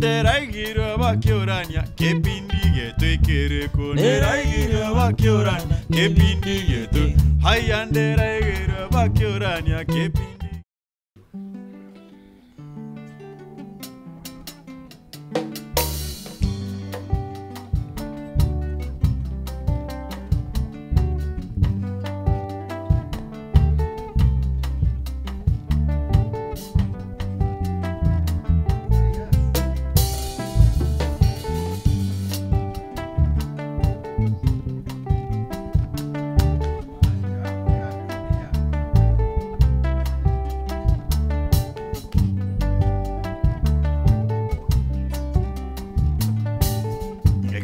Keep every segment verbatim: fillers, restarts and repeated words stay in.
Ndiraigirwe bakiurania kibindi gietu ikiriku. Ndiraigirwe bakiurania kibindi gietu. Haya, ndiraigirwe bakiurania kibindi.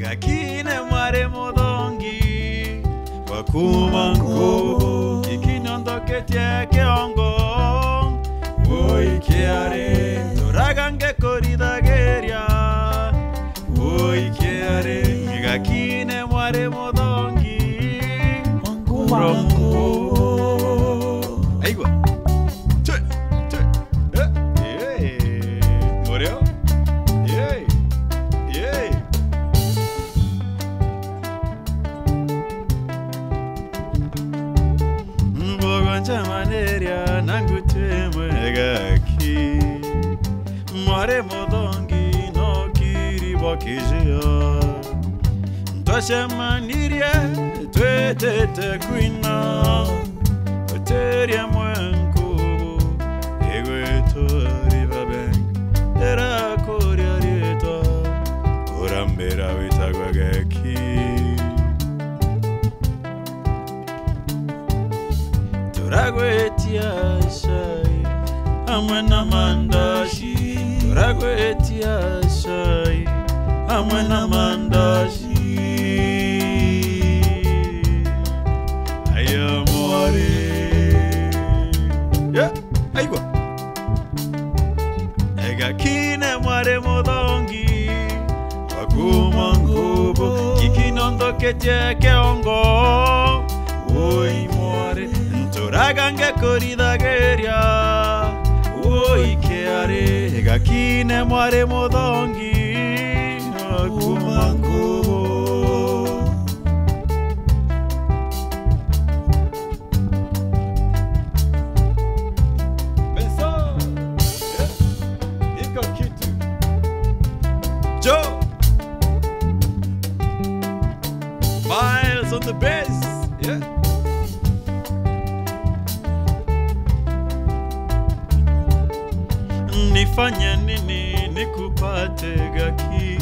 Gakine mwari muthongi wa kuuma nkubu, ikinondoketie kiongo. Woi kiari, turaga ngikurithagiria. Woi kiari, gakine mwari muthongi wa kuuma nkubu. Aigua. Twe, twe. Eh, eh. Murio? Eh, eh. Mbogo njamaniria na ngutu imwe gaki. Mwari muthongi no kiri bwa kijia. Twacemanirie twitite kwina. Utiria mwenku igwitwa Riverbank, ndirakuria riitwa, kurambira witagwa geki. Turagwitia cai amwe na mandaci, turagwitia cai amwe na mandaci. Aya mwari. Yeah, aigua. Egakine mwari muthongi wa kuuma nkubu, kikinondoketie kiongo. Woi mwari, nturaga ngikurithagiria. Woi kiari, egakine mwari muthongi wa kuuma nkubu. Beso. Yeah. Iko kitu. Joe. Miles on the bass. Yeah. Nifanye nini nikupate gaki?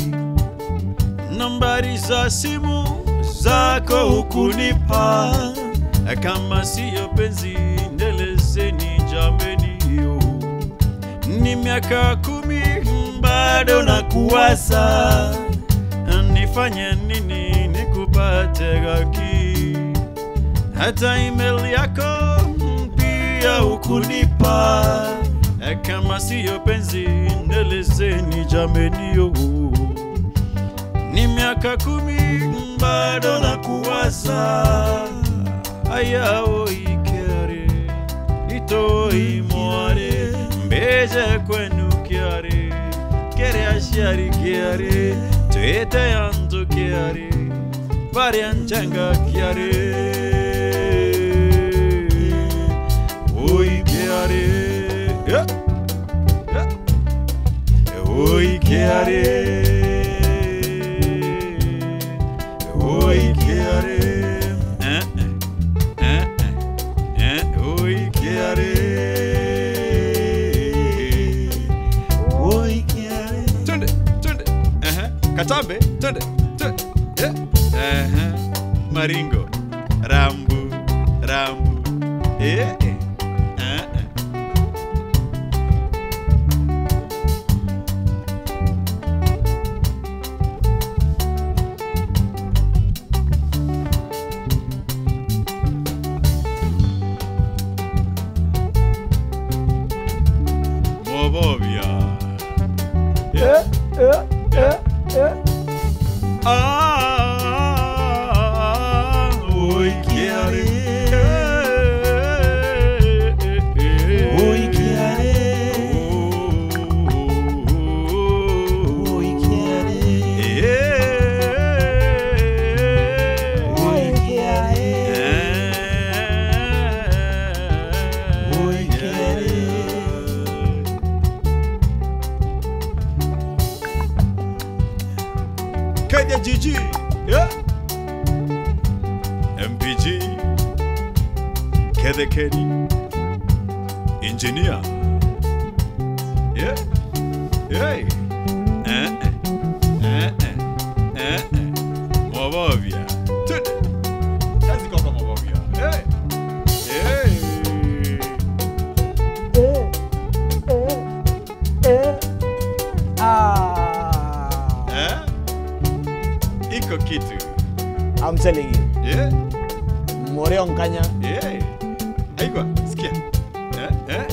Nambari za simu zako hukunipa, kama siyo penzi ndelezeni jameni yo. Ni miaka kumi bado nakuwaza, nifanye nini nikupate gaki? Hata email yako pia hukunipa. Kama siyo penzi, ndelezeni jameni yo. Ni miaka kumi bado nakuwaza. Aya woi kiari, itoi mwari, mbeje kwenu kiari, kiri aciari kiari, twite antu kiari. Baria njenga kiari. Ui kiari. Yeah. Yeah. Ui kiari. Ui kiari. Eh, eh. Eh, eh. Eh, ui kiari. Ui kiari. Twende, twende. Ehe. Katambe, twende. Twende. Eh, ehe. Maringo. Rambu, rambu. Eh, eh. Eh, eh. Mobobia. Eh, eh, eh, eh. Ah, ui kiari. Eh, eh, eh. Ui kiari. Ethekeri. Engineer. Yeah. Hey. Eh, eh. Eh, eh. Eh, eh. Mobovia. Tut. Kazi kwako Mobovia. Hey. Hey. Eh, eh, eh. Ah. Eh? Iko kitu. I'm telling you. Yeah. Morio Nkanya. Yeah. Aigua, sikia. Eh, eh.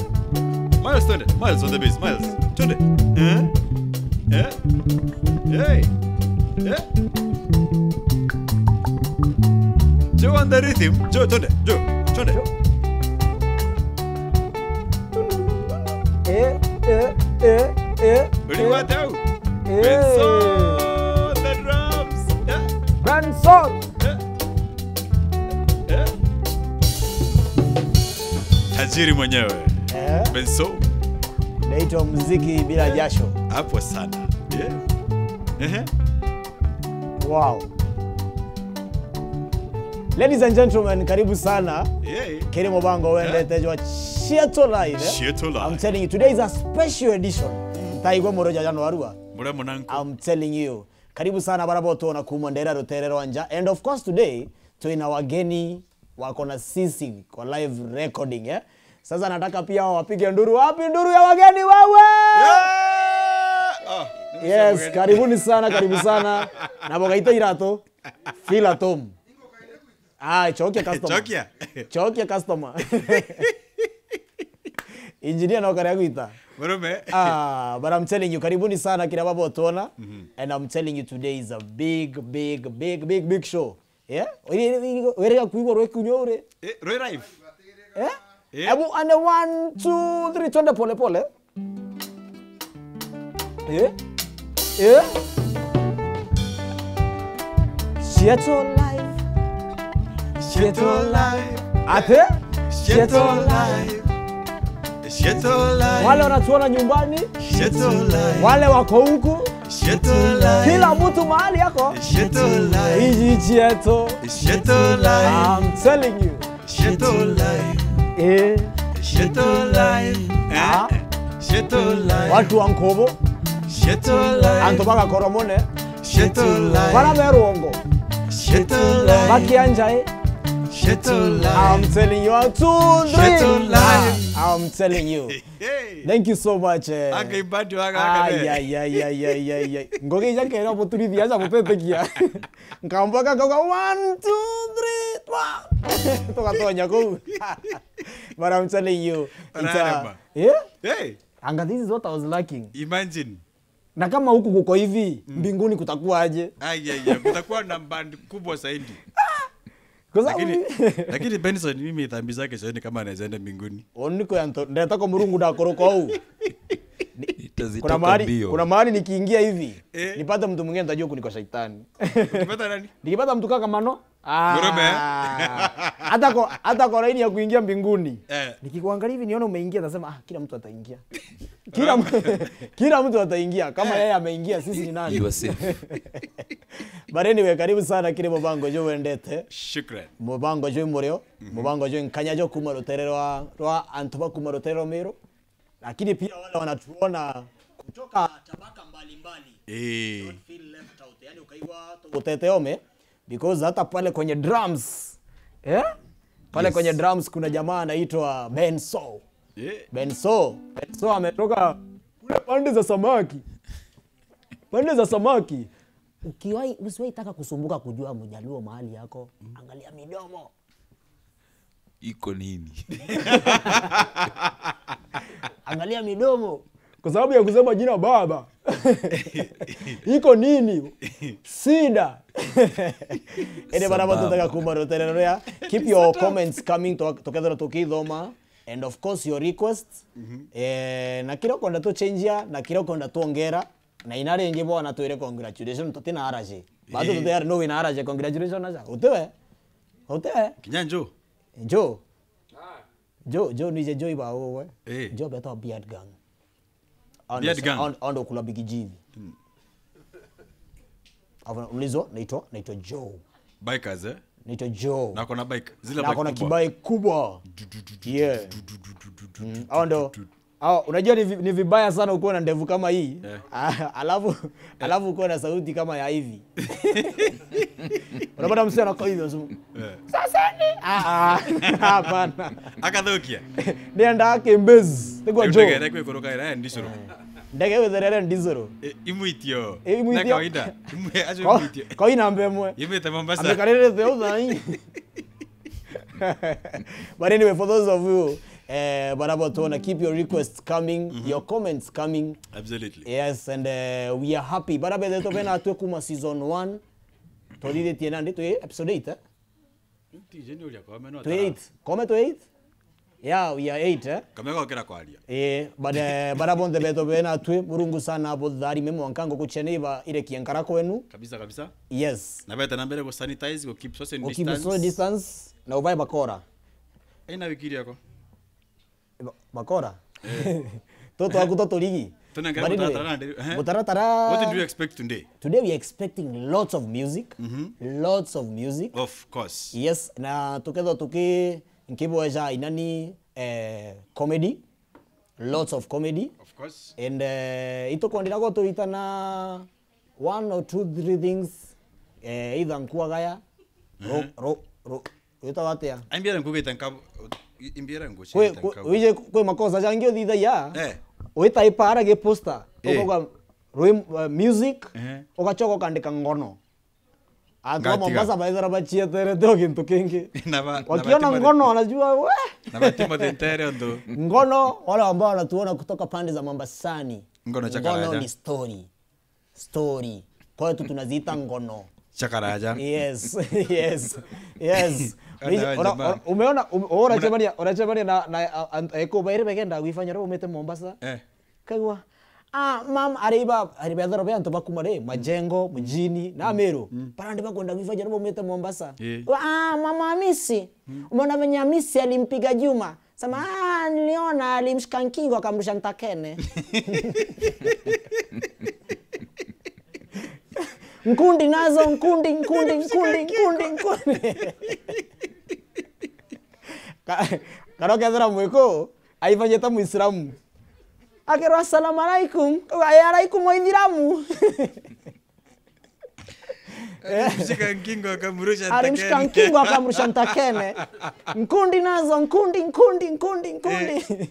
Miles, twende. Miles on the bass. Miles, twende. Eh? Eh? Hey. Eh? Joe on the rhythm. Joe, twende. Joe, twende. Eh, eh, eh, eh, eh. Uliwata au? Eh. Benson, the drums. Eh? Benson. Eh? Eh? Tajiri mwenyewe. Eh? Benson. Naitwa muziki bila jasho. Hapo sana. Yeah. Ehe. Wow. Ladies and gentlemen, karibu sana. Yeah. Kiri mubango wendete jwa Shieto Live, eh? Shieto Live. I'm telling you, today is a special edition. Taigwa moro ja Januarua. Mure munanku. I'm telling you. Karibu sana bara botwona kuma ndera rutere rwa nja. And of course today, twina wageni wako na sisi kwa live recording, eh? Sasa nataka pia wapige nduru. Wapi nduru ya wageni wewe? Yeah! Ah, nimesema yes, mgeni. Karibuni sana, karibu sana. Na bogaita irato. Feel at home. Ah, chokia customer. Chokia. Chokia customer. Engineer no kare agwita. Murume. Ah, but I'm telling you, karibuni sana kira babo tuona. And I'm telling you, today is a big, big, big, big, big show. Yeah? Were kuigwa rwe kunyo ure. Eh, rwe live. Eh? Eh? Ebu ane one, two, three, twende pole pole. Eh? Eh? Shieto Live. Shieto Live. Ate? Shieto Live. Shieto Live. Wale wanatuona nyumbani. Shieto Live. Wale wako huku. Shieto Live. Kila mtu mahali yako. Shieto Live. Hii Shieto. Shieto Live. I'm telling you. Shieto Live. Eh. Shieto Live. Ah. Shieto Live. Watu wa Nkobo. Shieto Live. Antu bagakoromone. Shieto Live. Bara berongo. Shieto Live. Bakianjae. Shieto Live. I'm telling you, two, three. Shieto Live. Ah, I'm telling you. Hey. Thank you so much, eh. Aka ibadi waka. Ay, ay, ay, ay, ay, ay, ay. Ngoge ija kero buturithi aja butetikia. Nkamboka kauga, one, two, three, twa. Tugatonya kuu. But I'm telling you, it's a, yeah? Hey. Anga, this is what I was lacking. Imagine. Na kama huku kuko hivi, mbinguni kutakuwa aje? Ai, ai, ai, kutakuwa na band kubwa zaidi. Kwa sababu lakini, lakini Benson, mimi dhambi zake sioni kama anaweza enda mbinguni. Oniko ya nto, ndeta kwa Murungu ndakuruka uu. Nitazitoka mbio. Kuna mahali, kuna mahali nikiingia hivi, eh, nipate mtu mwingine nitajua kuniko shetani. Ukipata nani? Nikipata mtu kaka Mano, ah, murume. Hata kwa, hata kwa laini ya kuingia mbinguni. Eh. Nikikuangalia hivi nione umeingia, nasema, "Ah, kila mtu ataingia." Kila mtu, kila mtu ataingia. Kama yeye ameingia, sisi ni nani? You are safe. But anyway, karibu sana kiri mubango juu wendete. Shukran. Mubango juu murio, mubango juu nkanya juu kuma rutere rwa, rwa antu ba kuma rutere rwa Meru. Lakini pia wale wanatuona kutoka tabaka mbalimbali. Eh. Don't feel left out. Yani ukaigwa to utete ome. Because hata pale kwenye drums, eh? Pale, yes, kwenye drums kuna jamaa anaitwa Benso. Yeah. Benso. Benso ametoka kule pande za samaki. Pande za samaki. Ukiwahi, usiwahi taka kusumbuka kujua Mjaluo mahali yako. Mm. Angalia midomo. Iko nini? Angalia midomo. Kwa sababu ya kusema jina baba. Iko nini? Sida. Ene bana, sababu, batutega kuma rutere ruria. Keep your comments coming, to-, tukethira tukithoma. And of course your requests. Mhm. Eh, na kira ukwenda tuchenjia, na kira ukwenda tuongera. Na ina ringi bwana twire congratulations, tutina araji. Bado, eh, tutayari no wina araji, congratulations aja. Utiwe? Utiwe? Kinya Joe. Joe. Joe, Joe nije Joe iba uwe. Eh. Joe beto Beard Gang. Beard Gang. Ondo kula Big G. Hmm. Afu ulizo, naitwa, naitwa Joe. Bikers, eh? Naitwa Joe. Na ako na bike. Zile na bike ako na kubwa. Kibike kubwa. Du, du, du, du, yeah, du, du, du, du, du, du, du, du, du. Mm, hao ndo. Hao, unajua ni vi-, ni vibaya sana ukiwa na ndevu kama hii. Eh. Alafu, alafu ukiwa na sauti kama ya hivi. Unapata msee anakaa hivyo, so, eh, "Sasa ni?" Ah, ah, hapana. Akathukia. Nenda kimbezi. Tegwa Joe. Ndege ĩrĩa ĩkwĩkũrũka ĩrĩa ya ndicũrũ. Eh. Ndege witherere ndicũrũ. Eh, imwitio. Eh, imwitio. Na kawaida. Imwe-, acio ko-, imwitio. Ko ina mbe mwe. Imite Mombasa. Amekarerete uthai. But anyway, for those of you, eh, bara bo tuona, keep your requests coming, mhm, your comments coming. Absolutely. Yes, and, eh, we are happy. Bara bethe to bena atwe kuma season one. Tuthithitie nandi, twi episode eight, eh? Tije ni uria kome no twi tara. Eight. Kome twi eight? Yeah, we are eight, eh? Kome gokira kwaria. Eh, but, eh, bara bonthe beto bena atwi, Murungu sana abutharime mwanka nguku ciene iba irekie nkara kwenu. Kabisa, kabisa. Yes. Na bete na mbere gu sanitize, gu keep social distance. Gu keep social distance, na ubae bakora. Ina wiki iri yako. Ba-, bakora? Eh. Toto aku to turigi. Tunengere. But anyway, mutaratara nandi, eh? Mutaratara. What do you expect today? Today we are expecting lots of music. Mhm. Lots of music. Of course. Yes, na tukethwa tuki-, nkibweja inani, eh, comedy. Lots of comedy. Of course. And, eh, itukwendera guturitana one or two, three things, eh, either nkuagaya, ro-, mhm, ro-, ro-, witagwa atia? Imbiere nkugite nka-, imbiere ngucite kwi, kwi, nka- wije kwi makosa jangi uthithagia, eh, wita ipara gi poster, eh, ukauga rwim-, uh, music, eh, ugacoka ukandika ngono. Antu ba Ngatiga. Mombasa baithira bacieterete o gintu kingi. Na ba-, na wakiona batima-, ngono, anajua, we! Na batima thentere undu. Ngono, wale ambao wanatuona kutoka pande za Mombasani. Ngono cha karaja. Ngono ni story. Story. Kwetu tunaziita ngono. Cha karaja. Yes, yes, yes. Ana Ora-, jamaa. Ora-, umeona, um-, ora Muna- chemania, ora chemania na, na, a-, an-, eko baire begenda gwifanya ro umete Mombasa. Eh. Kagua. Ah, mam, ari ba, ari bethero be antu bakuma ri, majengo, mjini, na Meru. Mm. Parandi bakwenda gwifanya ro umete Mombasa. Eh. Ah, mama Hamisi. Mm. Umeona venye Hamisi alimpiga Juma? Sema, "Ah, niliona alimshika nkingo akamrusha ntakene." Nkundi nazo, nkundi, nkundi, nkundi, nkundi, nkundi. Ka-, karo kethira mwiku, aifanyite Muislamu. Akirwa, "Assalamu alaikum." Uga, "Eh, alaikum waithilamu." Alimshika nkingo akamrusha ntakene. Alimshika nkingo akamrusha ntakene. Nkundi nazo, nkundi, nkundi, nkundi, nkundi. Eh.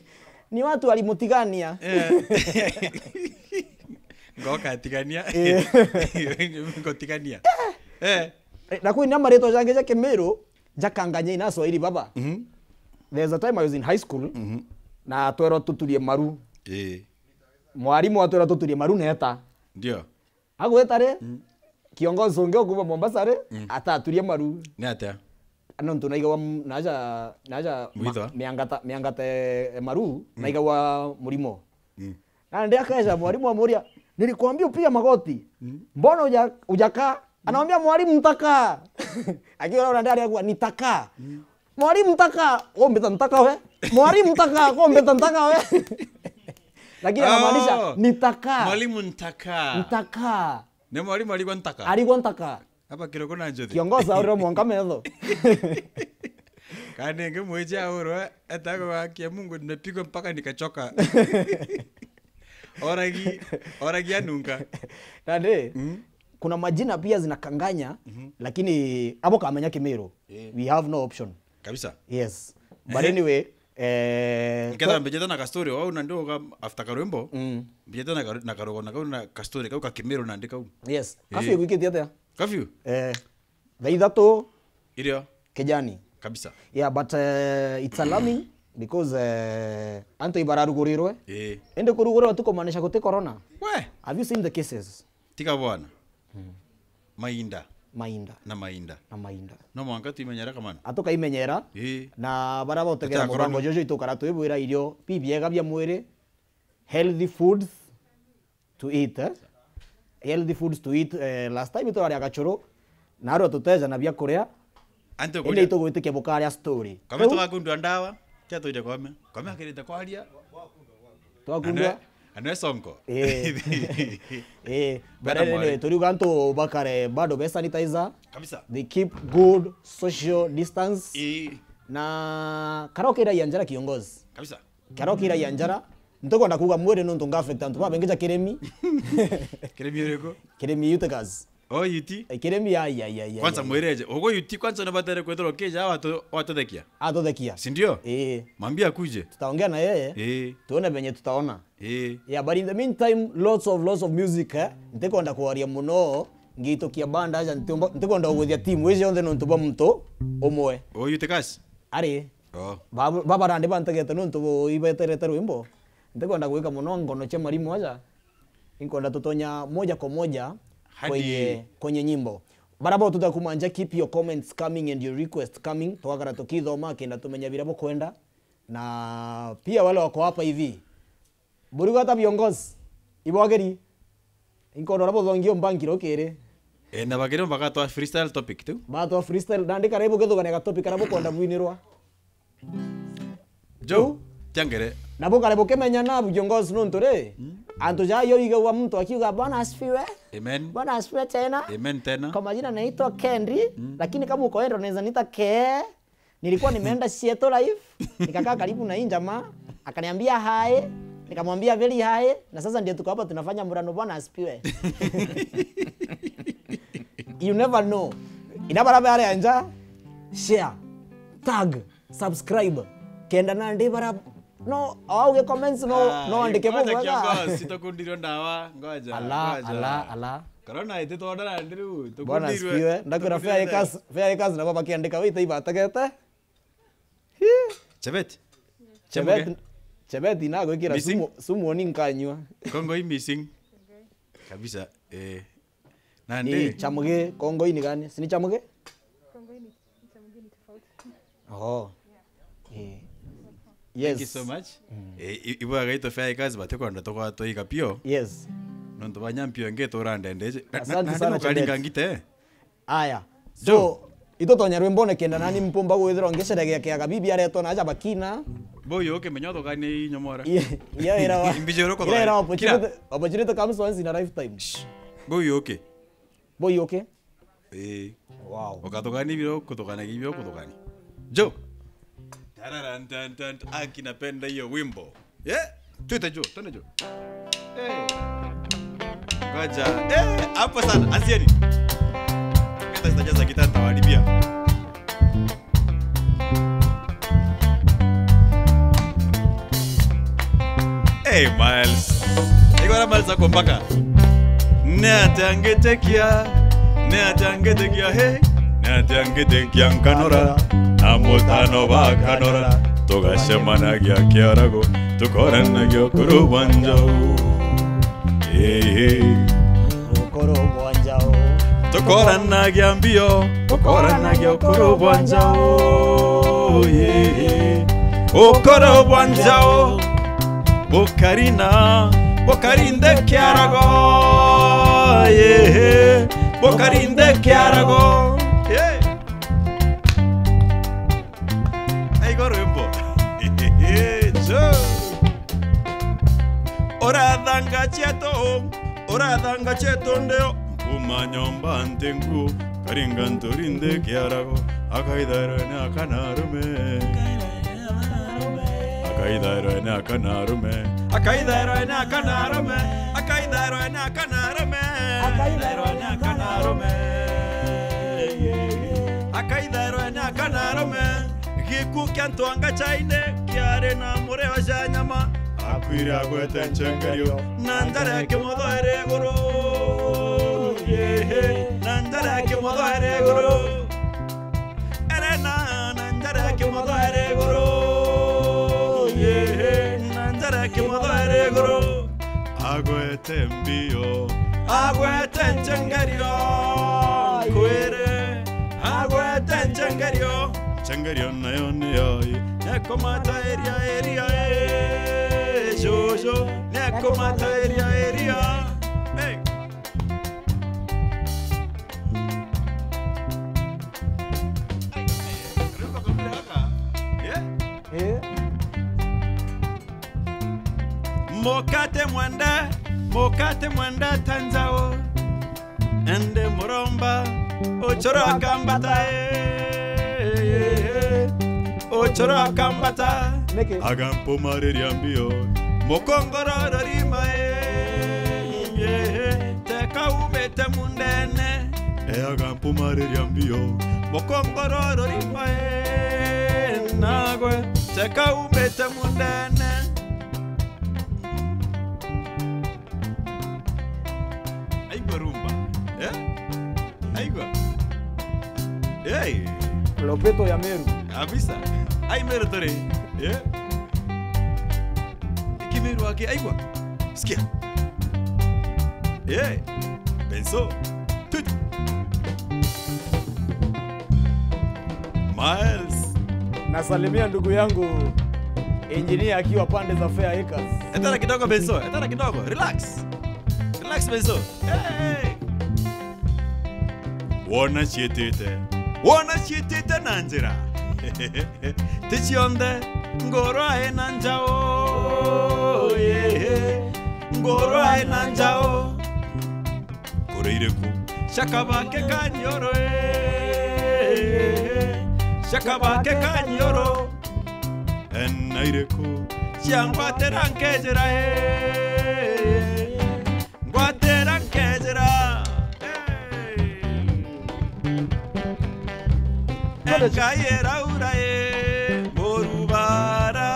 Ni watu walimutigania. Eh. Ngoka atigania. Eh. Ngotigania. Eh. Eh, na kwina maritwa jangi ja Kimiru, jakanganya ina Swahili baba. Mhm. There's a time I was in high school, mhm, na twerwa tuturie maru. Eh. Mwarimu atwira tuturie maru neta. Ndio. Agweta ri, mm, kiongozi ungi ukuuma Mombasa ri, mm, ataturie maru. Ni atia? Nontu naigagwa m-, naja, naja ma-, mwitho, miangata, miangata e maru, mm, naigagwa murimo. Mm. Nandi akeja mwarimu amuria, "Nilikwambia upige magoti. Mm. Mbona uja-, ujakaa?" Mm. Anamwambia, "Mwalimu, ntakaa." Akiona nandi aria agua, "Nitakaa." Mm. "Mwalimu, ntakaa." "Umbita ntaka we?" "Mwalimu, ntakaa." "Umbita ntaka we?" Lakini anamaanisha, oh, "Nitakaa." "Mwalimu, ntakaa." Ntakaa. Ni mwalimu arigwa ntaka? Arigwa ntaka. Aba kiroko na njothi. Kiongozi aurira mwanka metho. Kana ingi mwiji aurwe, etagwa wa kia Mungu, nimepigwa mpaka nikachoka. Oragi, oragi anunga. Nandi, mm, kuna majina pia zinakanganya, mhm, lakini abo kamenya Kimiru. Eh. We have no option. Kabisa. Yes. But ehe, anyway, eh, nkethira mbijite na ka story, wau na ndio ga-, after karwimbo, mm, mbijite na karu-, na karogo na kau na ka story kau ka Kimiru nandi kau. Yes. Eh. Curfew igwikitie atia? Curfew? Eh, thaa ithatu. Irio? Kijani. Kabisa. Yeah, but, eh, it's alarming because, eh, antu ibararugurirwe. Eh. Indi kurugurirwa ti kumaanisha guti corona. We! Have you seen the cases? Tiga bwana. Mm. Mainda. Mainda. Na mainda. Na mainda. No mwanka twimenyera kamana. Atukaimenyera. Ii. Na baria botegera mubango juju itukara twibwira irio bibiega bia mwiri, healthy foods to eat, eh? Healthy foods to eat, eh, last time twaria gachuru, na arua tuteja na bia kuria. Antu indi kuria itugwitikia bukaria story. Kame twakundwa ndawa, kia tuire kome. Kame akirite kwaria. Twakundwa. Ande. Anwe Sonko. Eh. Eh, but anyway, turiuga antu bakare bado be sanitizer. Kabisa. They keep good social distance. Eh. Na karaukiragia njara kiongozi. Kabisa. Karaukiragia njara. Ntikwenda kuuga mwiri nontu nga affect antu babaingi ja kirimi. Kirimi uriku? Kirimi Eutychus. Oh, Yuti? Eh, kirimi ya, ya, ya, ya, kwanza ya, ya. Mwireje. Ugu Yuti kwanza ni batere kwithirwa ukija watu, watuthekia. Atuthekia. Si ndio? Eh. Mwambie akuje. Tutaongea na yeye. Eh. Tuone venye tutaona. Eh. Yeah, but in the meantime, lots of, lots of music, eh? Ntikwenda kwaria muno, ngitukia banda aja, ntiumba-, ntikwenda kugwithia team iji yonthe nontu bwa muntu umwe. Oh, Eutychus? Ari. Oh. Ba-, baba nandi bantegete nontu bu-, ibeterete rwimbo. Ntikwenda gwika muno ngono cia marimu aja. Inkwenda tutonya moja kwa moja hadi kwenye, kwenye nyimbo. Bara bo tuta kumanja, keep your comments coming and your requests coming. Twakara tukithoma kenda tumenya bira bukwenda. Na pia wale wako hapa hivi. Buriga ta viongozi. Ibwageri. Inkondo rabo thongi yo mbangi rokere. Eh, na bagere bakatwa freestyle topic tu. Batwa freestyle. Nandi kare bugethugania ga topic kara bukwenda bwinirwa. Jo, tiangere. Na bukare bukimenya na viongozi nontu ri, mm, antu ja yo igagwa muntu akiuga, "Bwana asifiwe." Amen. "Bwana asifiwe tena." Amen tena. "Kwa majina naitwa Kendi, mm, lakini kama uko Endo unaweza niita Ke." Nilikuwa nimeenda Seattle Live, nikakaa karibu na hii jamaa, akaniambia hi, nikamwambia very hi, na sasa ndio tuko hapa tunafanya murano, Bwana asifiwe. You never know. Ina bara bare anja, share, tag, subscribe. Kenda nandi bara, no, auge comments, no, ah, no andike kwanza bubwega. Kiongozi, tukundirwe ndawa, ngoja, ala, ngoja. Ala, ala. Corona iti twona nandi riu, tukundirwe. Bwana asifiwe. Ndakwira tukundirwe fair cause, fair cause nabo bakiandika wita ibategete. Chebet. Chebet. Chebet, Chebet na gwikira missing? Sumu, sumu ni nkanyua. Kongoi missing. Kabisa, eh. Nandi? Ni Chamuge, Kongoi ni gani? Si ni Chamuge? Kongoi ni, ni Chamuge ni tofauti. Oh. Yeah. Eh. Yes. Thank you so much. Mm. Eh, i-, ibwa gaito fair cause batikwenda tukwa tuiga pio. Yes. Nontu banya mpio ngi turandende. Na, na, asante sana, nandi nukaringa Chebet. Ngite. Aya. Jo. So, itutonya rwimbone kenda nani mpumba gwithirwa ngiceregea kiaga bibi aretwa na aja bakina. Boyo ukimenya uthugania inyomora. Ye, ye ira wa. Imbije uroko ira, ira thugania. Opportunity, kira, opportunity comes once in a lifetime. Shh. Boyo uke. Boyo uke. Eh. Wow. Ukathugania ibiro kuthugania ibiro kuthugania. Jo. Tararan tan tan, aki napenda hiyo wimbo. Eh, twite juu, twende juu. Eh. Ngoja. Eh, hapo sana, anzieni. Hata sitajaza gitaa, nitawaharibia. Eh, Miles. Igora Miles ako mpaka. Ni atia ngitikia, ni atia ngitikia, he? Ni atia ngitikia nkanora, na mutano bakanora, tugacemanagia kiarago, tukoranagia ukuru bwa njau. Ii. Ukuru bwa njau. Tukoranagia mbio, tukoranagia ukuru bwa njau. Ii. Ukuru bwa njau. Bukarina, bukarinde kiarago, yeah. Bukarinde kiarago, yeah. Aigo rwimbo. Jo. Urathanga cheto, urathanga cheto ndio. Mpuma nyomba ntinku, karinga nturi nthi kiarago, akaithairwe ni akanarume. Akaithairwe ni akanarume. Akaithairwe ni akanarume. Akaithairwe ni akanarume. Akaithairwe ni akanarume. Akaithairwe ni akanarume. Gikuo kia ntu anga chaine kiari na murio ja nyama. Akwire agwete nchengerio, na njara ya kimotho iri iguru. Yehe, na njara ya kimotho iri iguru. Erena, na njara ya kimotho iri iguru. Yehe, na njara ya kimotho iri iguru. Agwete mbio, agwete nchengerio, kwire, agwete nchengerio. Nchengerio nayo niyo ii, nekumata eria, eria, eh, jojo, nekumata eria, eria. Hey. Ai, ai, ai. Rwimbo kamwe gaka. Yeah? Eh? Mukate mwende, mukate mwende ta njau, indi muromba ucura kambata, eh, ucura kambata. Niki? Agampumariria mbio, mukongoro rurima, eh, eh, teka umite mundene. E agampumariria mbio, mukongoro rurima, eh, nagwe, teka umite mundene. Aigua rumba. Eh? Aigua. Hey. Lopeto ya Meru. Kabisa. Ai Meru tore. Eh? Iki Meru aki aigua. Sikia. Eh. Benso. Tut. Miles. Nasalimia ndugu yangu engineer akiwa pande za Fair Acres. Etara kidogo, Benso. Etara kidogo. Relax. Relax, Benso. Hey. Wona ciitite. Wona ciitite na njira. Ti cionthe. Ngoro ina njau. Yeah. Ngoro ina njau. Kuri iriku? Cia kabake ka nyioro, eh. Cia kabake ka nyioro. Ena iriku? Cia ngwatira nkejira, eh. Ngwatira nkejira. Eh. Ngai eraura, eh, murubara,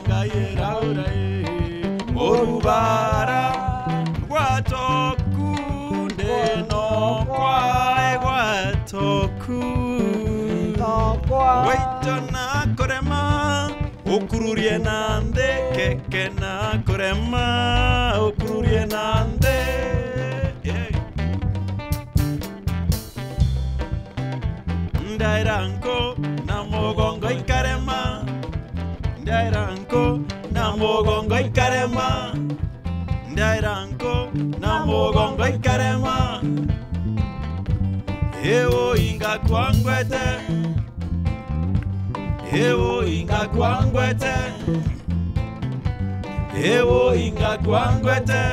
Ngai eraura, eh, murubara, ngwatoku ndenokwa, eh, ngwatoku. Waito na kurema, ukururie na nthi, keke na kurema, ukururie na nthi. Eh. Ndaira nku na mugongo ikarema. Ndaira nku na mugongo ikarema. Ndaira nku na mugongo ikarema. Iu ingakwangwete. Iu ingakwangwete. Iu ingakwangwete.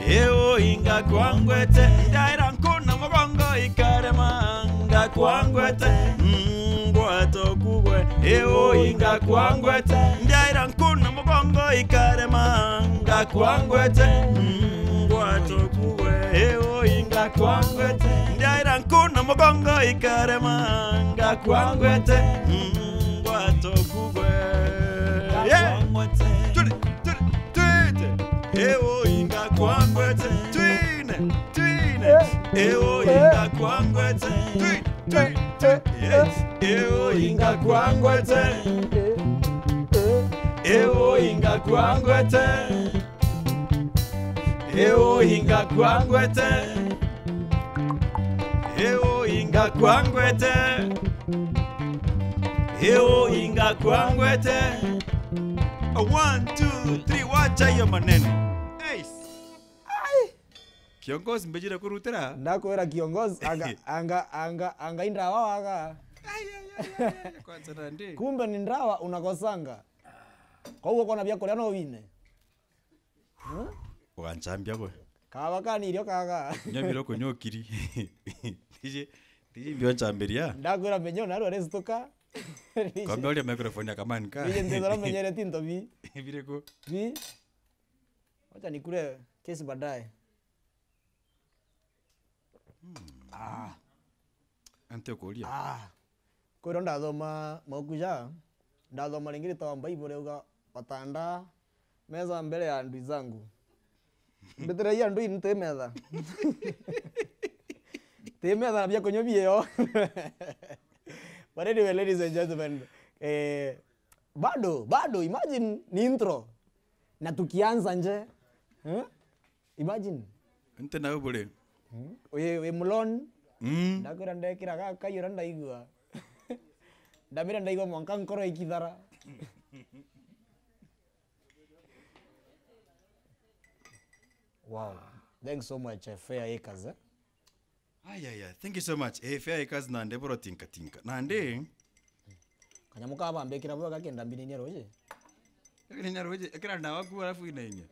Iu ingakwangwete. Ndaira nku na mugongo ikarema, ngakwangwete. Mm, ngwato kugwe. Iu ingakwangwete. Ndaira nku na mugongo ikarema, ngakwangwete. Mm, ngwato kugwe. Iu ingakwangwete. Ndaira nku na mugongo ikarema, ngakwangwete. Mm, ngwato kugwe. Yeah. Tuli, tuli. Twite. Ewo inga kwangwete. Twine. Twine. Ewo inga kwangwete. Twi, twi, twi. Yes. Ewo inga kwangwete. Ewo inga kwangwete. Ewo inga kwangwete. Ewo inga kwangwete. Ewo inga kwangwete. A one, two, three, wacha hiyo maneno. Hey. Ai. Kiongozi mbejire kurutira. Ndakwira kiongozi, anga, anga, anga, anga indawa waga. Ai, ai, ai, ai, ai. Kwanza nandi. Kumbe ni ndawa unakosanga. Kwa hiyo uko na vya kuria no wine. Hmm? Uganchambia gwe. Kaba kani irio kaga. Nyamiro kunyokiri. Tiji, tiji mbio nchambiria. Ndakwira menyo na rore stuka. Kombe uria microphone ya kamani ka. Nije ndethora menyere tinto bi. Biriku? Bi. Wacha nikule kesi baadaye. Hmm. Ah. Ante kuria. Ah. Kwiro ndathoma mauku ja, ndathoma ringi ritawa Bible riuga, "Watanda meza mbele ya adui zangu." Mbitire ya adui nti metha. Ti metha na bia kunywa bio. But anyway, ladies and gentlemen, eh, bado, bado, imagine ni intro. Na tukianza nje. Eh? Imagine. Nte nawe bure. Hmm? Wi, wi muloni. Mm. Ndakwira ndekira gaka yura ndaigua. Ndamira ndaigua mwanka nkoro ikithara. Wow. Thanks so much, eh, Fair Acres, eh? Ai, ai, ai. Thank you so much. Eh, Fair Acres nande boro tinka tinka. Nande. Kanyamu ka bambikira bwega kenda mbininie ruji. Ekira ndawa ku, alafu inainya.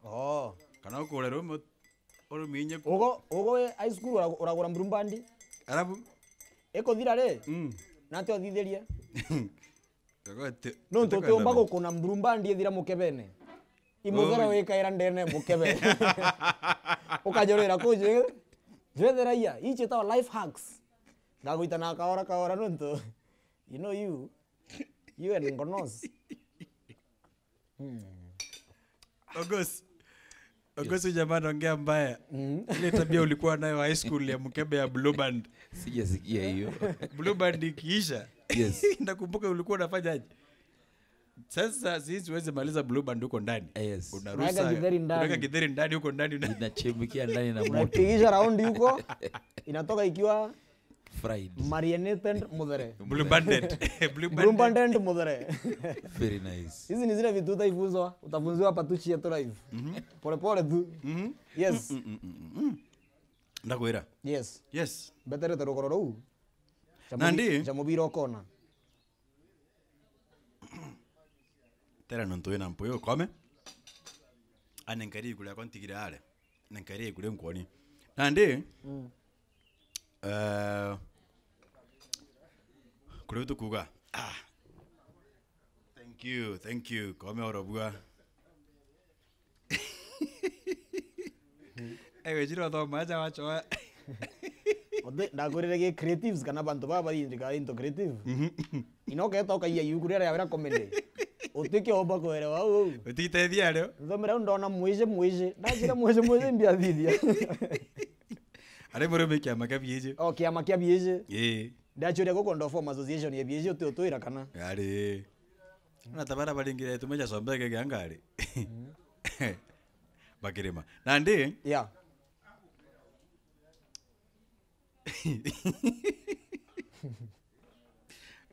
Oh. Kana ukure rume, uruminye ku. Ugo, ugo we high school ura-, uragura mbrumbandi? Alafu? Ikuthira ri? Mm. Nate uthithirie. Nontu utiumba gukuna mbrumbandi ithira mukebene. Imuthere wikaira ndene mukebe. Ukajorera kuju. Jwetheraia, ici tawa life hacks. Ngagwita na kaora kaora nontu. You know you. You and ngonos. Hmm. Ogos. Ogos, huyu jamaa anaongea mbaya. Mm. Ile tabia ulikuwa nayo high school ya mkebe ya Blue Band. Sijasikia hiyo. Blue Band ikiisha. Yes. Nakumbuka ulikuwa unafanyaje? Sasa sisi huwezi maliza Blue Band huko ndani. Yes. Unarusa, unaweka githeri ndani. Unaweka githeri ndani huko ndani, una- Inachemkia ndani na moto. Unapigisha raundi huko, inatoka ikiwa fried. Marinated muthere. Blue banded. Blue banded. Blue banded muthere. Very nice. Hizi ni zile vitu utaifunzwa, utafunzwa hapa tu, chia tu live. Mhm. Pole pole tu. Mhm. Yes. Mm, mm, mm, mm, mm. Ndakwira. Yes. Yes. Mbeterete rukoro ruu. Cha mubi-, nandi cha mubira ukona. Tera nontu wina mpuyu ukome. Ane nkari iguru yakwa ntigire are. Ne nkari iguru nkwoni. Nandi, mm, eh, kuri tukuga. Ah. Thank you, thank you. Kome orobua. Ewe, jiro thoma aja wachoa. Othe, ndakwirire gi creatives kana bantu baba bari into creative. Mhm. Ino keta ukaiya yuku riria riawira comedy. Utike omba kwelewa uu. Utitethia ario. Nthomera u ndona mwiji mwiji. Ndajira mwiji mwiji mbiathithia. Ari muri mi kiama kia biiji. O, kiama kia biiji. Ii. Ndachuria guku Ndo Form Association ya biiji uti utwira kana. Ari. Na tabara baringire tumeja sombe ke gangari. Mm. Bakirima. Nandi? Yeah.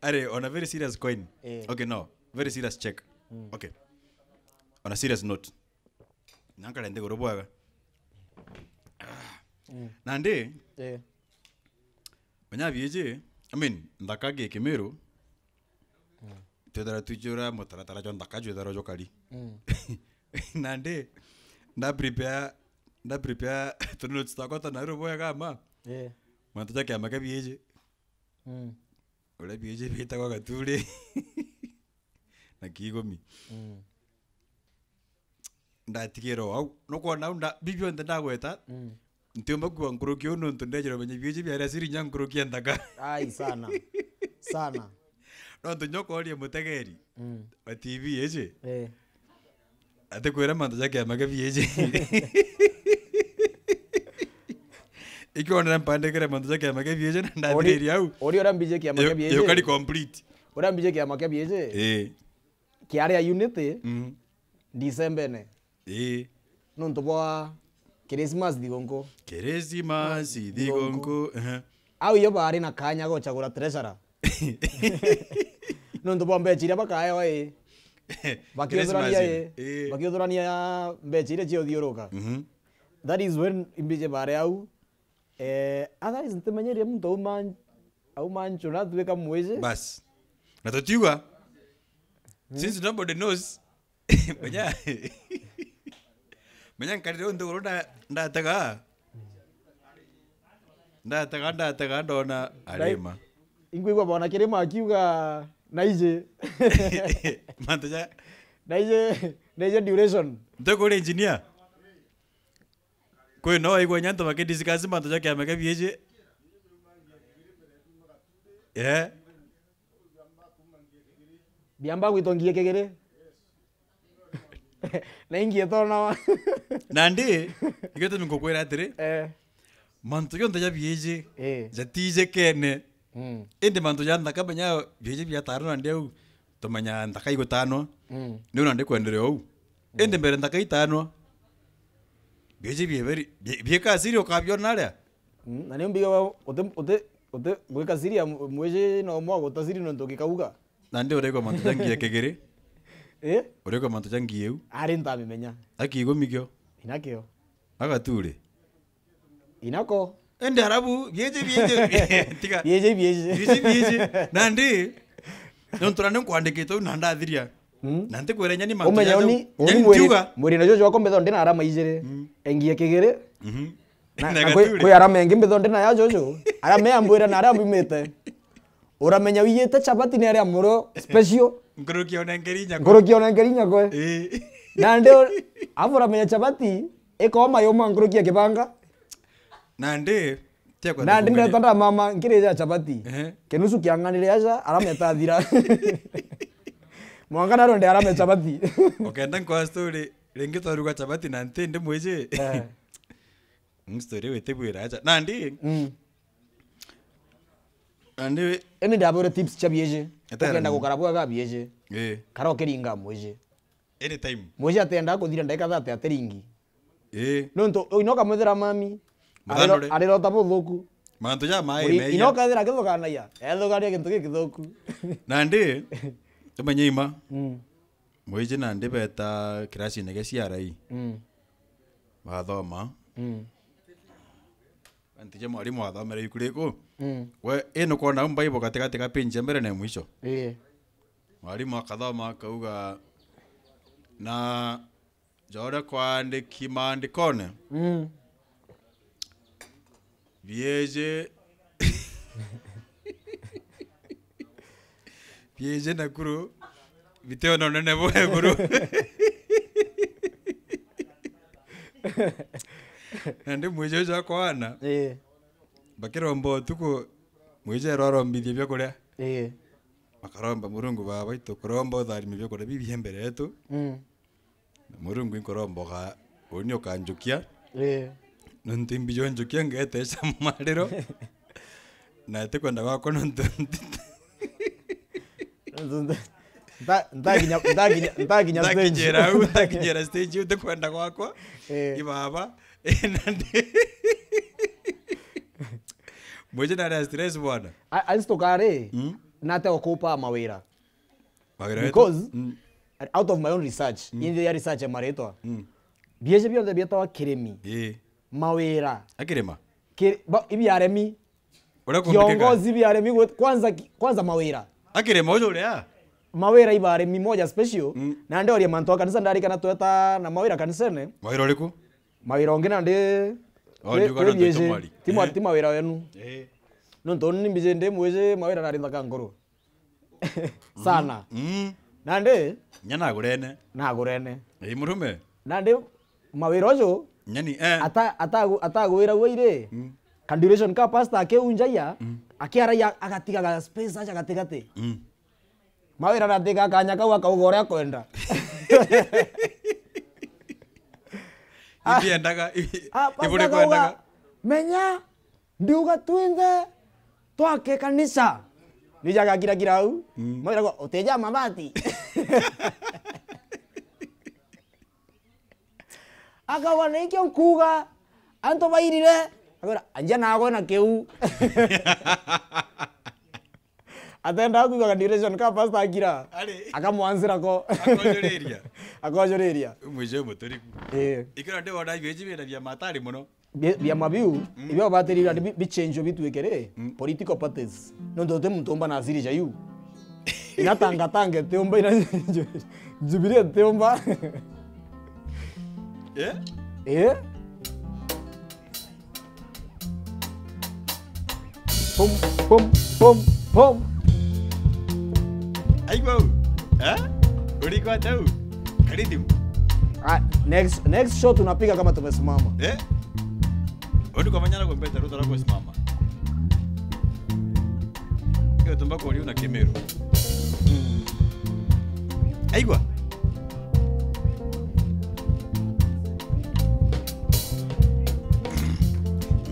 Are, on a very serious coin. Eh. Okay, no. Very serious check. Mm. Okay. On a serious note. Nankare nthiguru bwega. Mm. Nandi? Eh. Menya biiji, I mean, nthaka gi Kimiru, mm, twithira twijura mutaratara jwa nthaka jwithirwa jukari. Mm. Nandi, nda prepare, nda prepare tu notes twakwa twa Nairobi bwega ma. Eh. Mantu ja kiama kia biiji. Mm. Uria biiji bitagwa Gaturi na Kigumi. Mm. Ndatigirwa au. Nukwona au nda-, bi bionthe ndagweta, mm, ntiumba kuuga nkuruki uu nontu ndejire umenye biiji biaria siri nya nkuruki ya nthaka. Ai, sana. Sana. Nontu nyokoria mutegeri, mm, wa T V iji. Eh. Atikwira mantu ja kiama kia biiji. Ikiona mpandikire mantu ja kiama kia biiji na ndathiriria au. Uri uria mbiji kiama kia biiji. Yukari complete. Uria mbiji kiama kia biiji. Eh. Kiaria Unity, mm, December-ine. Ii. Nontu bwa Christmas thigunku. Christmas thigunku, ehe. Au iyo bari na kanya gochagura treasurer. Nontu bwa mbecha iria bakaewa, ii. Bakiuthurania, Christmas, ii. Ii. Bakiuthurania mbecha iria ciothiuruka. Mhm. That is when imbije bari au. Eh, otherwise ntimenyerie muntu auma, auma nchu na atuika mwiji. Bas. Na tutiuga. Hmm? Since nobody knows. Menya. Menya nkarire untu uru nda-, ndatega. Ndatega, ndatega, ndona arima. Inkwigua bona kirima akiuga naiji. Mantu ja naiji, naiji duration. Ntukuri engineer. Kwi no waigua inya antu bakidiscuss mantu ja kiama kia biiji. Eh. Biamba gwitwa ngie kigiri. Na ingie tonawa. Nandi, igitumi ngukwira atiri, eh, mantu jonthe ja biiji, eh, jatijikene. Mm. Indi mantu ja nthaka menya biiji biatanwa nandi au, tumenya nthaka igutanwa. Mm. Niu nandi kwenderea uu. Mm. Indi mbere nthaka itanwa, biiji bie very, bie-, bieka siri ukabiona aria. Mm, na niu mbiga uti, uti, uti gwika siri ya mw-, mwiji no mwa guta siri nontu gikauga. Nandi urigwa mantu ja ngie kigiri. Eh? Urigwa mantu ja ngie iu. Ari ntamimenya. Aki igumi kio. Inakio. Agaturi. Inako. Ende arabu, bieje, bieje. Tiga. Bieje, bieje. Bieje, bieje. Nandi, nontu nandi nkwandikite u na ndathiria. Mm. Na ntikwira nyani mantu umenye jaja. Uni, uni nyani mwiri, ntiuga. Mwiri na jojo wako mbitho ndina arama ijiri. Mm. Engie kigiri. Mhm. Na, na na kwi, gaturi. Kwi arama engi mbitho ndina ya jojo. Arama ya mbwira na aria mbumite. Uramenya wiyite chapati ni aria muro special. Nkuruki ona ngeri nyakwe. Nkuruki ona ngeri nyakwe. Ii. Nandi, afu uramenya chapati, ikoma yoma nkuruki ya kibanga. Nandi, Tiakwa. Nandi ndeta ndamama nkirija chapati. Ehe. Kinusu kiang'anire aja, arama itathira. Mwanka naro nde arama chapati. Ukenda nkwa story, ringi twaruga chapati na nti ndi mwiji. Eh. Mm, story witibwira aja. Nandi. Mm. Nandi. Emi ndabwire tips cha bieje. Ukenda gukara bwega bieje. Eh. Kara ukiringa mwiji. Anytime. Mwiji atenda kuthira ndagika thirty atiringi. Ii. Nontu inoka mwithira mami. Muthandure. Ariro-, arirota buthuku. Mantu ja mai meya. Inoka ethira akithukanagia. Ethukania gintu gikithuku. Nandi, tumenye ima. Mm. Mwiji nandi beta kirasine gia C R E. Mm. Bathoma. Mm. Anti ja mwarimu athomere iku riku. Mm. We, ino kwona umba ibo katikati ka page ya mbere na mwisho. Ii. Mwarimu akathoma akauga, na ja uria kwaandiki maandikone, mm, bieji, bieji nakuru, biteona unene bwa iguru. Nandi mwiji uju akwana, ii, bakiromba utuku, mwiji erwa arombithie biakuria. Ii. Bakaromba Murungu, Baba, itukuromba utharime biakuria bibi mbere yetu. Mm. Na Murungu inkuromboga, uni ukanjukia. Ii. Nontu imbi jonjukia ngeteca mariro. Na atikwenda gwakwa nontu nti-, nta-, ntakinya, ntakinya, ntakinya stage. Ntakinyira au, ntakinyira stage iu, tikwenda gwakwa. Ii. Ibaba. Nandi. Mwiji nari a stress bwana. A-, ansi tukari, mm, nate okupa mawira. Mawira wetu. Because, mm, out of my own research, mm, inthi ya research ya maritwa, mm, bieje bionthe bietawa kirimi. Ii. Mawira. Akirima? Ki-, ba-, ibi aremi. Uria kumbikika. Kiongozi ibi aremi gwe-, kwanza ki-, kwanza mawira. Akirima uju uria? Mawira iba aremi moja special, mm, na ndoria mantu a kanisa ndarikana tweta na mawira kanisene. Mawira uriku? Mawira ungi nandi. Oh, kwi-, njuga kwi nontu bieje. Ti mwari. Ti mwa-, eh, ti mawira wenu. Eh. Nontu ni mbije ndi mwije mawira nari nthaka nkuru. Sana. Mm. Nandi? Nya nagurene. Nagurene. Ii, murume. Nandi mawira uju, nyani, eh, ata-, atagu-, atagwira gwa iri. Mm. Ka duration ka pastor akiunjaia, mm, akiaraia agatigaga space aja gatigati. Mm. Mawira aratika kanya kau akauga uria akwenda. Ah, ibi endaga, ibi, ah, pastor iburi akauga, kwendaga. Menya, ndiuga twinthe twake kanisa. Nija agakirakira au. Mm. Mawira akauga, utija mabati. Akauga, nikio nkuuga, antu bairire. Akwira, anjia nagwe na kiu. Atendaga kuigua ka duration ka pastor akira. Ari. Akamwanzira ko. Akojuriria. Akojuriria. Mwisho muturiku. Eh. Ikira ndi wona ibiji bina bia matari muno. Bi-, biama biu, mm, ibio batirira bi-, bichenjwe bitwike ri, mm, political parties. Nontu uti muntu umba na asiri ja iu. Ina tangatange tiumba, ina Jubilee tiumba. Eh? Eh? Pum, pum, pum, pum. Aigua u. Eh? Uliko hata u. Karibu. Ah, next, next show tunapiga kama tumesimama. Eh? Odi kwa manyara kwa mbeta ruta rako simama. Kio tumba kwa uliu na Kimeru. Aigua.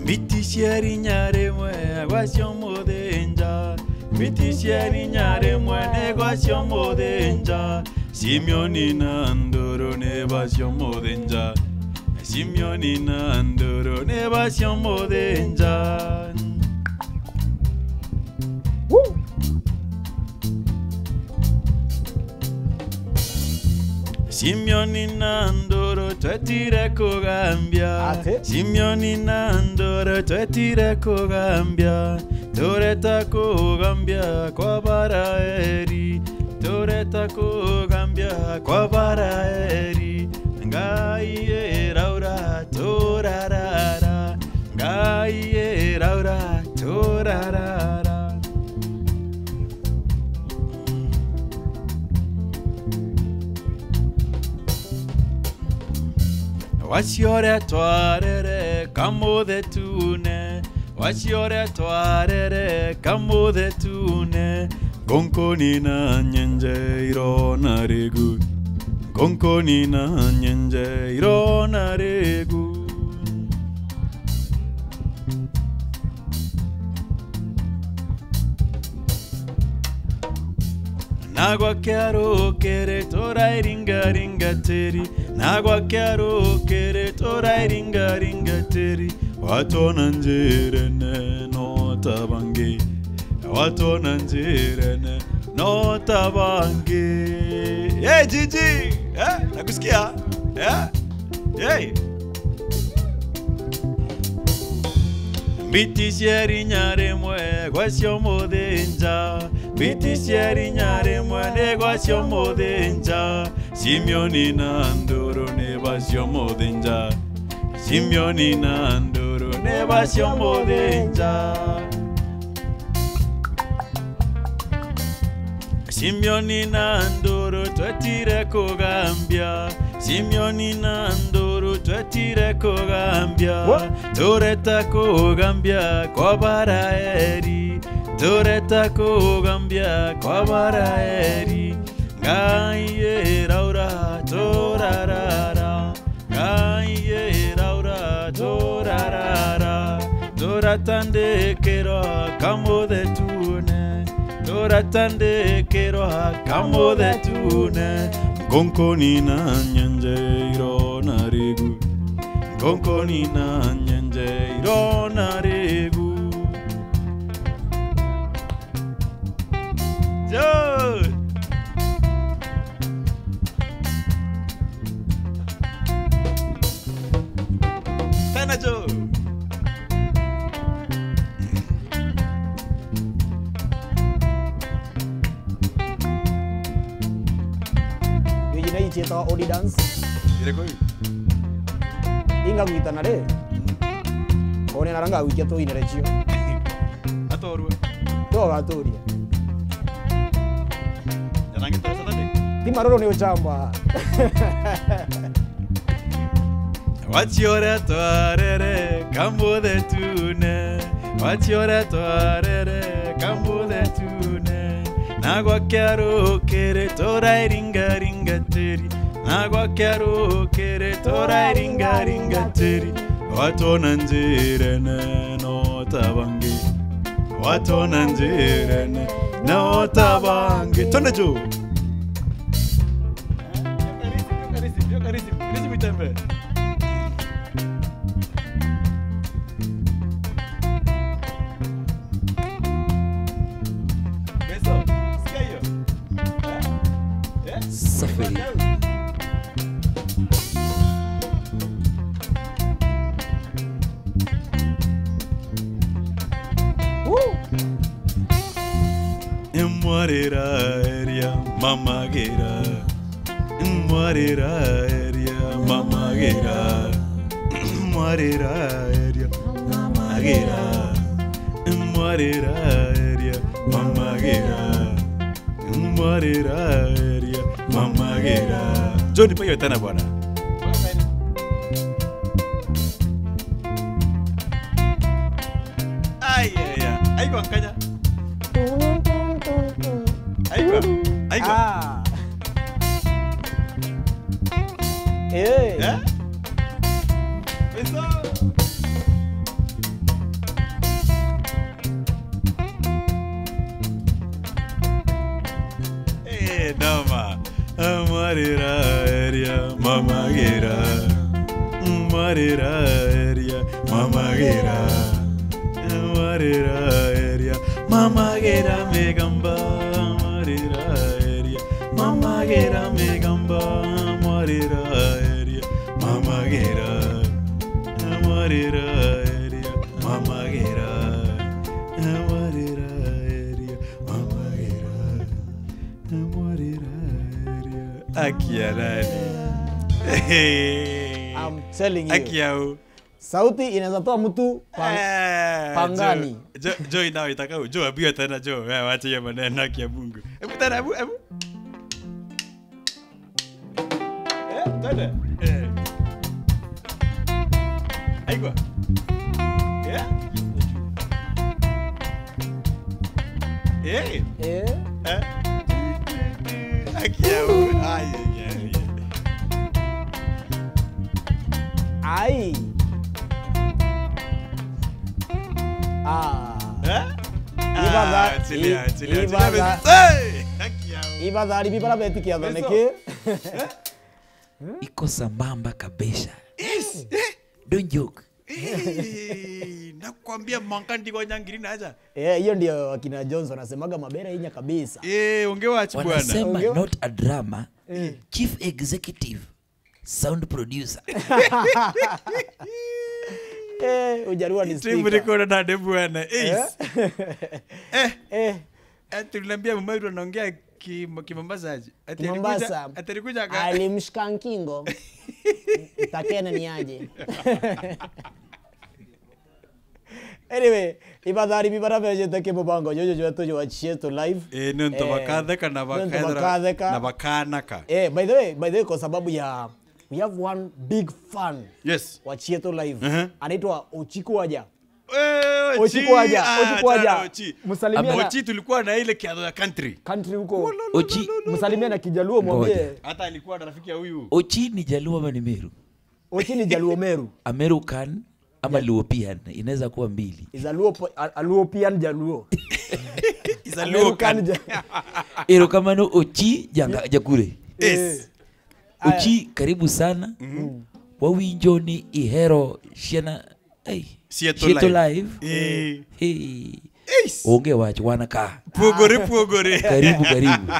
Mbiti cia rinya rimwe gwa cia muthinja. Mbiti cia rinya rimwe ni gwa cia muthinja. Simioni na Nduru ni ba cia muthinja. Simioni na Nduru ni ba cia muthinja. Woo! Simioni na Nduru twetire kugambia. Ati? Simioni na Nduru twetire kugambia. Tureta kugambia kwa Baraeri. Tureta kugambia. bia kwa baraeri. Ngai iraura turarara. Ngai iraura turarara. Wacio uria twarere kamuthetune, wacio uria twarere kamuthetune, nkunkuni na nyenje irona rigu, nkunkuni na nyenje irona rigu. Na gwa kiaru kiri turairingaringa tiri, na gwa kiaru kiri turairingaringa tiri, watwona njirene no ta bangi, watwona njirene no ta bangi. Hey, Gigi, eh? Nakusikia? Eh? Hey. Mbiti cia rinya rimwe gwacio muthinja, mbiti cia rinya rimwe ni gwacio muthinja. Simioni na Anduru ni bacio muthinja, Simioni na Anduru ni bacio muthinja. Simioni na Anduru twetire kugambia, Simioni na Anduru twetire kugambia. What? Tureta kugambia kwa baraeri, tureta kugambia kwa baraeri. Ngai iraura turarara. Ngai iraura turarara, turatandikirwa kamuthetune, turatandikirwa kamuthetune, nkunkuni na nyenje irona rigu, nkunkuni na nyenje irona rigu. Joe! Tena Joe! Iji na ichietagwa Odi Dance. Iriku iu? Ingagwitana ri? One na ranga gwikia tuinere cio. Atorua. Togaturia. Janangi toro Saturday. Ti maroro ni uchamba. Wacio uria twarere kamuthetune. Wacio uria twarere kamuthetune. Na gwa kiaru kiri turairingaringa tiri. Na gwa kiaru kiri turairingaringa tiri. Watwona njirene no ta bangi. Watwona njirene no ta bangi. Twende juu. Safi. Woo! Imwarira eria mamagira. Imwarira eria mamagira. Imwarira eria mamagira. Imwarira eria mamagira. Imwarira eria mamagira. John, piga tena bwana. Ai, ai, ai. Aigua nkanya. Aigua. Aigua. Ah. Eh. Eh? Pesa. Eh, noma. Amwarira eria mamagira. Amwarira eria mamagira. Amwarira eria mamagira migamba. Amwarira eria mamagira migamba. Amwarira eria mamagira. Amwarira eria mamagira. Amwarira eria mamagira. Amwarira eria Akia nani? I'm telling you. Akia u. Sauti inaweza toa mtu pa- Eh, pangani. Jo, Jo, Jo inao itaka u. Jo, ambia tena Jo. Wewe wacha hiyo maneno, akia Mungu. Hebu tena, hebu, hebu. Eh, twende. Eh. Aigua. Eh? Eh? Eh? Eh? Akia u. Ai, ai, ai. Ai. Ah. Eh? Ibatha- Ah, chilia, i- chilia, ibatha- chilia. Hey! Akia u. Ibathari bibara beti kiatho Meso. niki? Iko sambamba kabisa. Yes. Eh? Don't joke. Eh, nakwambia manka ndiko nyangiri naja. Eh, hiyo ndio akina Jones wanasemaga mabera inya kabisa. Eh, unge watch bwana. Wanasema Ongea. Not a drama. Chief executive, sound producer. Eh, ujarua ni Timu speaker. niko na nade bwana. Eh. Eh. Eh, Eh, tuliambia mama yule anaongea ki Kimombasa aje. Ati Kimombasa. Alikuja, ati alikuja ka. Alimshika nkingo. Mtakene ni aje. Anyway, ibathari bibara bejete kimubango jojo jwetu jwa Chietu Live. Eh, nontu Eh, bakatheka na nontu bakatheka bakatheka. Na bakanaka. Eh, by the way, by the way, kwa sababu ya, we have one big fan Yes. wa Chietu Live. Uh-huh. Anaitwa Ochi Kwaja. Eh, Ochi Kwaja, ah, Ochi Kwaja. Chana Ochi. Msalimia na Ochi tulikuwa na ile kiatho ya country. Country huko. Ochi, Msalimia na Kijaluo, mwambie. Ngoja. Hata alikuwa na rafiki ya huyu. Ochi ni Jaluo ama ni Meru? Ochi ni Jaluo Meru. American ama Luopian, inaweza kuwa mbili. Is a Luo po- a, a Luopian Jaluo. Is a American Luokan. Ja- Erokamano Ochi janga jakure. Yes. Ochi, karibu sana. Wawinjoni ihero ciana. Hey. Cietu Cietu Live. Live. Eh. Hey. Yes. Onge wachi wanaka. Puogore, puogore. Karibu, karibu.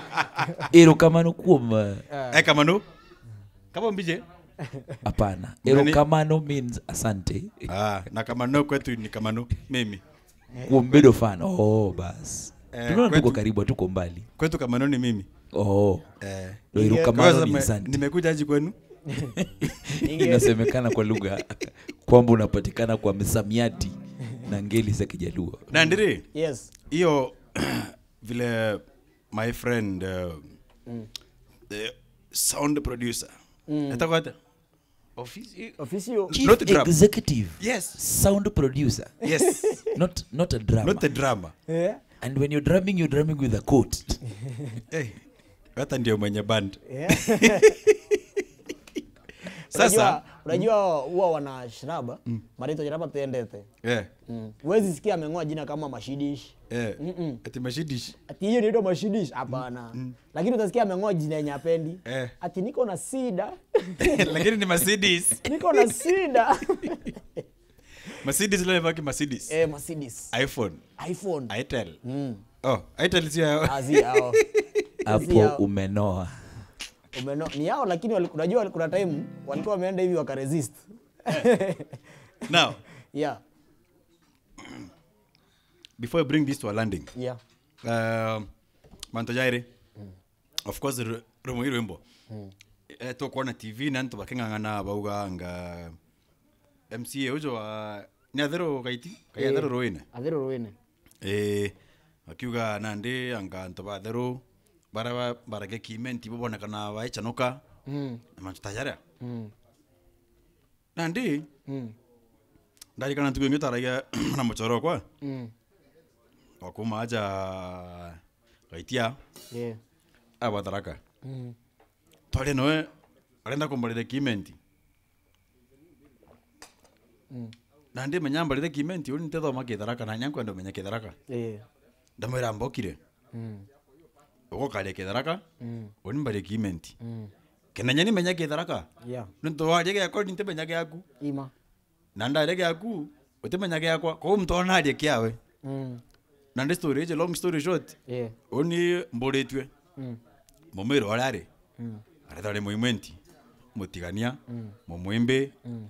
Erokamano kuoma. Eh, kamano. Kama mbije. Hapana. Nani? Erokamano means asante. Ah, na kamano kwetu ni kamano. Mimi. Kuombedo fan. Oh, bas. Eh, Tunaona tuko kwetu- karibu, tuko mbali. Kwetu kamano ni mimi. Oh. Eh. Ndo Kwa erokamano sasa ni me- asante. Nimekuja aje kwenu. Inasemekana kwa lugha kwamba unapatikana kwa misamiati na ngeli za Kijaluo. Na ndiri. Yes. Hiyo vile my friend uh, the sound producer. Etakwata? Office. Officio. Chief Not drama. Executive. Yes. Sound producer. Yes. Not, not a drama. Not a drama. Yeah. And when you're drumming, you're drumming with a coat. Eh. Hata ndio mwenye band. Yeah. Sasa Unajua, unajua huwa wana shraba, marito shraba tendete. eh. Mm. Huwezi sikia ameng'oa jina kama Mashidish. Eh. Mm-mm. Ati Mashidish. Ati hiyo ndio Mashidish, hapana. Lakini utasikia ameng'oa jina yenye apendi. Eh. Ati niko na sida. Lakini ni Mercedes. Niko na sida. Mercedes leo imebaki Mercedes. Eh, Mercedes. iPhone. iPhone. Itel. Mm. Oh, Itel sio yao. Ah, si yao. Hapo Sio. Umenoa. Umeno, ni yao, lakini wali- unajua kuna time walikuwa wameenda hivi wakaresist. Now, Yeah. Before I bring this to a landing. Yeah. Uh, mantu jairi. Of course, ru- rumwe rwimbo. Eh, tukwona T V na antu baking'ang'ana bauga anga M C A ujo wa ni atheru gaiti, kai Eh. Atheru ruine. Atheru ruine. Eh, akiuga nandi anga antu ba atheru bara ba- barage kimenti bubonekana baichanuka. Mm. Na mantu ta jaria. Mm. Nandi Mm. ndarikana ntuku ingi taragia na muchoro kwa Mm. wa kuma aja gaitia Yeah. abatharaka. Mm. Twari noe arenda kumbarire kimenti. Mm. Nandi menya mbarire kimenti uni ntethoma kitharaka na nyankwenda umenya kitharaka. Yeah. Ndamwira mbokire. Mm. Ugokaria kitharaka. Mm. Uni mbarie kimenti. Mm. Kinenya ni menya kitharaka. Yeah. Nontu waria giakwa ni ntimenya giaku. Ima. Na ndaria giaku utimenya giakwa. Kwou muntu onarie kiawe. Mm. Na ndi story ije long story short. Yeah. Uni mburitue. Mm. Mumiro aria ari. Mm. Aretha ari muimenti. Mutigania. Mm. Mumwimbi. Mm.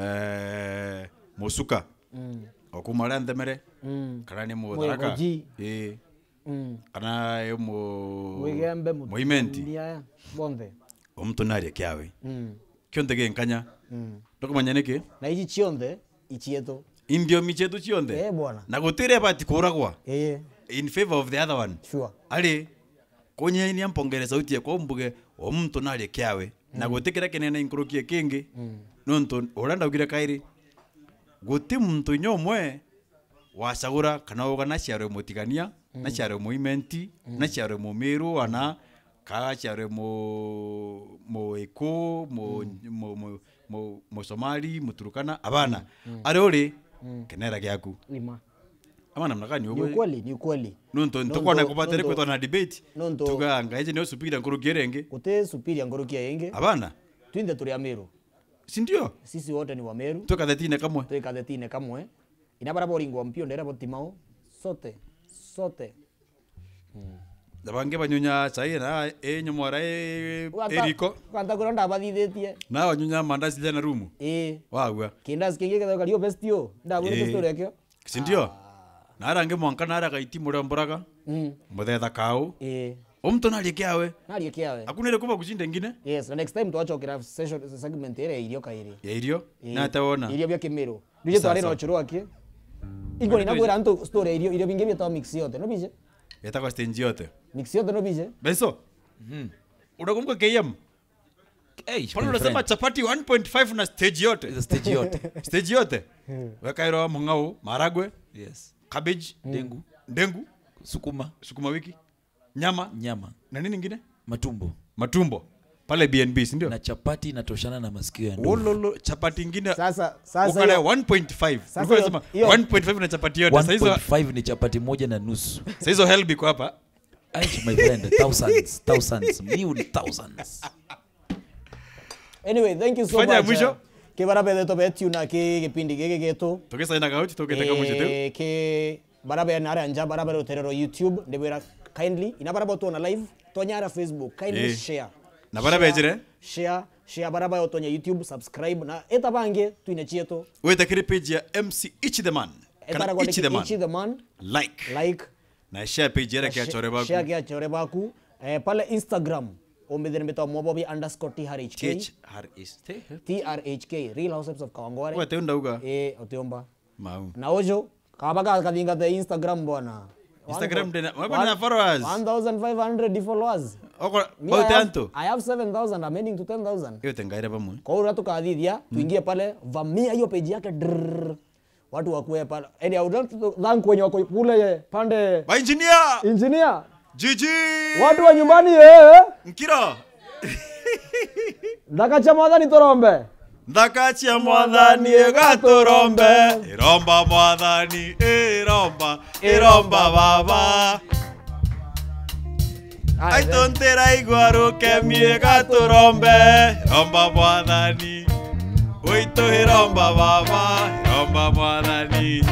Eh, musuka. Mm. Okuma aria nthemere. Mm. Kana ni mutharaka. Mwigoji. Ii. Mm. Kana e mu- Mwigembe muimenti. Mutumia, bonthe. O muntu narie kiawe. Mm. Kionthe gi nkanya. Mm. Ndukumenya niki? Na ici cionthe icietu. Indiomi cietu cionthe. Eh, bwana. Na gutire bati kuragwa. Eh. In favor of the other one. Sure. Ari, kunyenya mpongere sauti yakwa mbuge, o muntu narie kiawe. Na mm, guti kiria kinene nkurukie kingi. Mm. Nontu uria ndaugire kairi, guti muntu inya umwe wacagura kana uga naciarwe mutigania, mm, naciarwe muimenti, mm, naciarwe mumiru, ana ka aciarwe mu-, muiku, mu-, mm, mu-, mu-, mu-, musomali, muturukana, abana. Mm. Ari uri, mm, kenera giaku. Ima. Ama namna gani? Ni ukweli, ni ukweli. Nontu ntukwona kubatire kwitwa na debate. Nontu tuga ngai ni superior nkuruki iria ingi. Guti superior nkuruki iria ingi. Abana? Twinthe turi Ameru. Si ndio? Sisi wote ni Wameru. Twika thetine kamwe. Twika thetine kamwe. Ina bara boringwa mpio ndera botimao. Sote. Sote. Mm. Na bangi banyunya chai na e nyomora e, uganta-, eriko. Uganta kuria ndabathithitie. Na wanyunya mandazi jana rumu. Ii. Wagua. Kindazi kingi ketho kario bestio. Ndabwire story yakio. Si ndio? Ah. Na ara angi mwanka na ara gaiti muria mboraga. Mm. Muthetha kau. Ii. O muntu narie kiawe. Narie kiawe. Akunere kuba gucinda ingine. Yes, na next time twachokera session, segment ire irio kairi. Ya irio? Ii. Na atawona. Irio bia Kimiru. Nije twari na uchuru aki. Ingo ni nagwira antu story ya irio, irio bingi bietwa mix yote, no bije? Bietagwa stage yote. Mix yote, no bije? Beso? Mhm. Unakumbuka K M? Eish, pale my unasema friend. Chapati one point five na stage yote. Stage yote. Stage yote. Wekairwa mung'au, maragwe, yes, cabbage, mm, ndengu, ndengu, sukuma, sukuma wiki, nyama. Nyama. Na nini ingine? Matumbo. Matumbo. Pale B N B, si ndio? Na chapati inatoshana na masikio ya ndovu. Wololo, chapati ingine. Sasa, sasa ukale hiyo, one point five. Sasa ulikuwa hiyo, unasema hiyo one point five na chapati yote. Sasa hizo one point five ni chapati moja na nusu. Sasa hizo help iko hapa. Aish, my friend, thousands, thousands, mil thousands. Anyway, thank you so much. Fanya ya mwisho. Eh, ki bara bethe to betu na ki gipindi giki gitu. Tugisaina gauti, tugite kamuji tu. Eh, ki bara be na aria nja, bara be ruterero YouTube, ndibwira kindly, ina bara botwona live, tonya ara Facebook, kindly, eh, share. Na bara bejire? Share, share, bara be otonya YouTube, subscribe, na eta bangi, twine chietu. Wete kiri page ya M C Ichi the Man. Kana etara kwa Ichi the Man. Ichi the Man. Like. Like. Na share page yere kia chore baku. Share kia chore baku. Eh, pale Instagram, umbithire mbitwa Mwobobi underscore T R H K. T H R H K. T R H K, Real Housewives of Kawangware. Wete undauga. Eh, utiumba. Mau. Na uju, kaba ga kathingate Instagram bwana. Instagram ndena, wewe na followers. One thousand five hundred followers. Oko, me, about I have, antu? I have seven thousand, I'm heading to ten thousand. Iyo tengaire bamwe. Kwa hiyo tukathithia, mm, tuingie pale, vamia hiyo page yake, drrrr. Watu wakuwe pale. Eni, I would like to thank wenye wako kule pande. Ba engineer. Engineer. G G. Watu wa nyumbani, eh. Nkira. Nthaka cia Mwathani turombe. Nthaka cia Mwathani igaturombe. Iromba Mwathani, iromba, iromba Baba. Aitu ntiraigua rukemi igaturombe. Iromba Mwathani. Waitu iromba Baba, iromba Mwathani.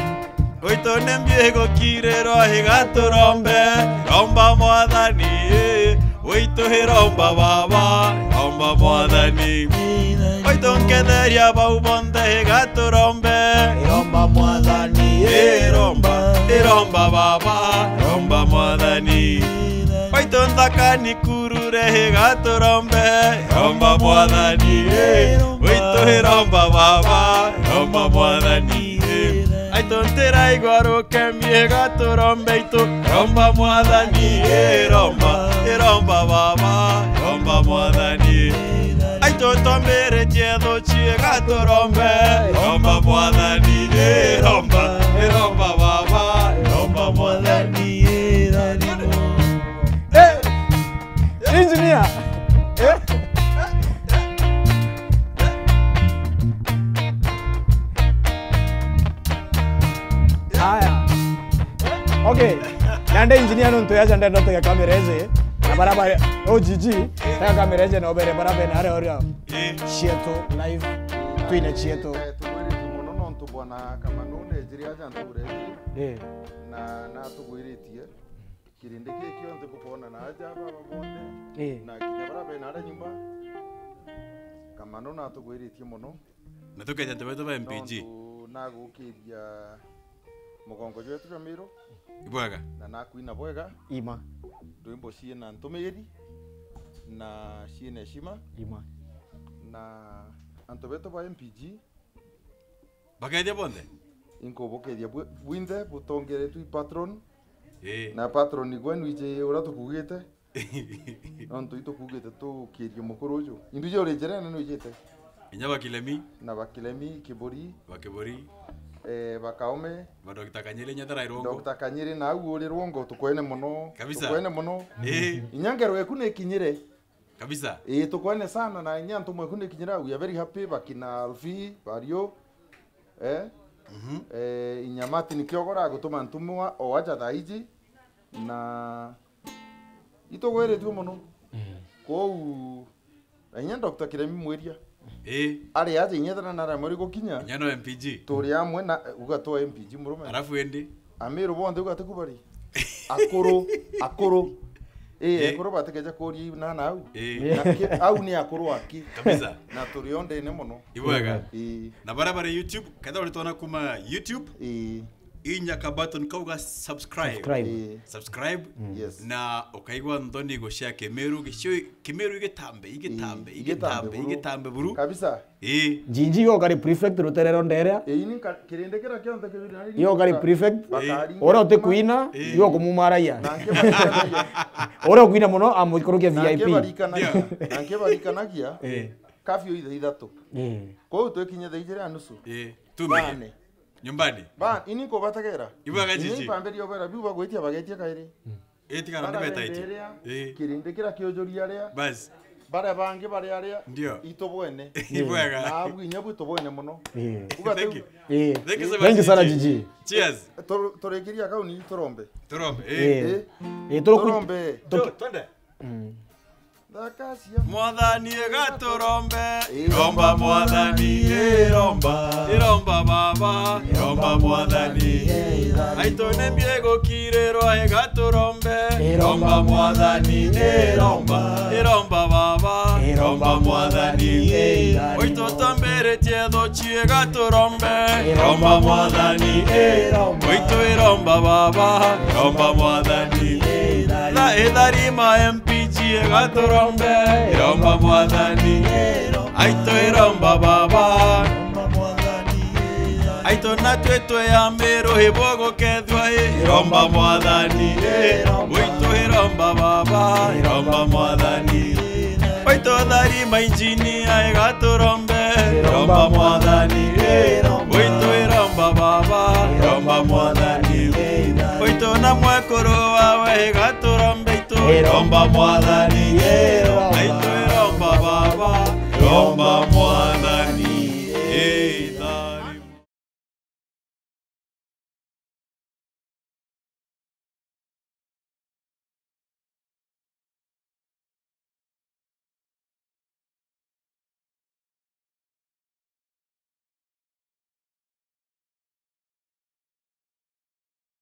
Waitu ni mbi igukirirwa igaturombe, iromba Mwathani, ii. Waitu iromba Baba, iromba Mwathani. Waitu nketheria bau bonthe igaturombe, iromba Mwathani, ii. Iromba, iromba Baba, iromba Mwathani. Waitu nthakani kurure igaturombe, iromba Mwathani, ii. Waitu iromba Baba, iromba Mwathani, ii. Aitu ntiraigua rukemi igaturombe itu, iromba Mwathani, ii. Iromba, iromba Baba, iromba Mwathani. Aitu twambiritie thuci igaturombe, iromba Mwathani, iromba, iromba Baba, iromba Mwathani, irathimo. Eh! Engineer! Eh? Aya. Okay. Nande engineer nontu yaja ndenda tega kamera iji. Na bara ba O G G, tega kamera iji na ubere bara bena aria uria. Eh. Cietu live, twine cietu. Eh, tugwiritie mono nontu bwana Kamanu nejiri aja ntureti. Eh. Na, na tugwiritie. Kirindi kii kionthe bukoona na aja baba bonthe. Eh. Na kinya bara bena aria nyuma. Kamanu na tugwiritie mono. Na tukeja ntebetu ba M P G. Nontu nagukiria mugongo jwetu jwa Miru. Ibwega. Na nakwina bwega. Ima. Ndwimbo ciina ntumiri. Na ciina heshima. Ima. Na antu betu ba M P G. Bakeethia bonthe? Inkubukeethia bwi-, bwinthe butongeretwe i patron. Ii. Na patron gwenu iji uria tukugite. Nontu itukugite tukirie mukuru uju. Indu iji uri njirene ni ujite. Inya bakilemi. Na bakilemi, kiburi. Bakiburi. Eh, bakaome. Ba Doctor Kanyiri inya thara irungu. Doctor Kanyiri na au uri rungu tukwene muno. Kabisa. Tukwene muno. Ii. Inya ngero eku ni kinyire. Kabisa. Ii, tukwene sana na inya antu mweku ni kinyira, we are very happy, bakina Alfi, Bario, eh? Mhm. Eh, inya Martin Kiogora agutuma ntumwa o aja thaa iji, na itugwiritue muno. Mm. Kwou, na inya Doctor Kiremi Mwiria. Ii. Ari aja inya thana na aria mweri gukinya. Inya no M P G. Turi amwe na, uga tu M P G murume. Arafu indi? Amiru bonthe uga tiku bari. Akuru, akuru. Ii, ii. Akuru batikeja kuria na, na au. Ii. Na ki-, au ni akuru aki. Kabisa. Na turi ondene muno. Ibwega. Ii. Na baria bari YouTube, kenda uri twona kuma YouTube. Ii. Inya ka button kauga subscribe. Subscribe. Ii. Subscribe. Mm. Yes. Na ukaigua nthoni gucia Kimiru, gicio Kimiru igitambe, igitambe, ii, igitambe, igitambe buru. Igitambe buru. Kabisa. Ii. Njinji yo kari prefect rutere ro nderia. Ii, ni ka-, kirindi kira kionthe kiri nari. Yo kari prefect. Bakari. Ii. Ora uti kuina, ii, yo kumumaraia. Na nki barikanagia. Ora ukuina muno, amwikurukia V I P. Na nki barikanagia. Ndio. Na nki barikanagia. Ii. Kafio itha ithatu. Ii. Kwou twikinye thaa ijiri na nusu. Ii. Tumire. Bane. Nyumbani. Ba, ini nkubategera. Ibwega jiji. Ini mpambiria ubera, biu bagwitia bagetia kairi. Mm. Ii, tigana ni betaiti. Ii. Kirindi kira kiujuria aria. Bas. Baria bangi bari aria. Ndio. Itubwene. Ibwega. Na abu inya bwi tubwene muno. Ii. Uga thank you. Ii. Thank you so much, Jiji. Thank you sana, Jiji. Cheers. Tur-, turikiria kauni turombe. Turombe. Ii. Ii. Ii, turuku-, turombe. Tu-, twende. Mm. Thakacia. Mwathani ega turombe. Iromba Mwathani, iromba. Iromba Baba, iromba Mwathani. Aitu ni mbi gukirirwa, ega turombe. Iromba Mwathani, iromba. Iromba Baba, iromba Mwathani. Oitu twambiritie thochi, ega turombe. Iromba Mwathani, iromba. Oitu iromba Baba, iromba Mwathani. Tha-, itharima M P G ega turombe, iromba Mwathani. Aitu iromba Baba. Aitu natwi twi Amiru, ibwo gukethua i, iromba Mwathani. Gwitu iromba Baba, iromba Mwathani. Gwitu tharima injinia, ega turombe, iromba Mwathani. Gwitu iromba Baba, iromba Mwathani. Gwitu na mwekuru wawe, ega turombe itu, iromba Mwathani.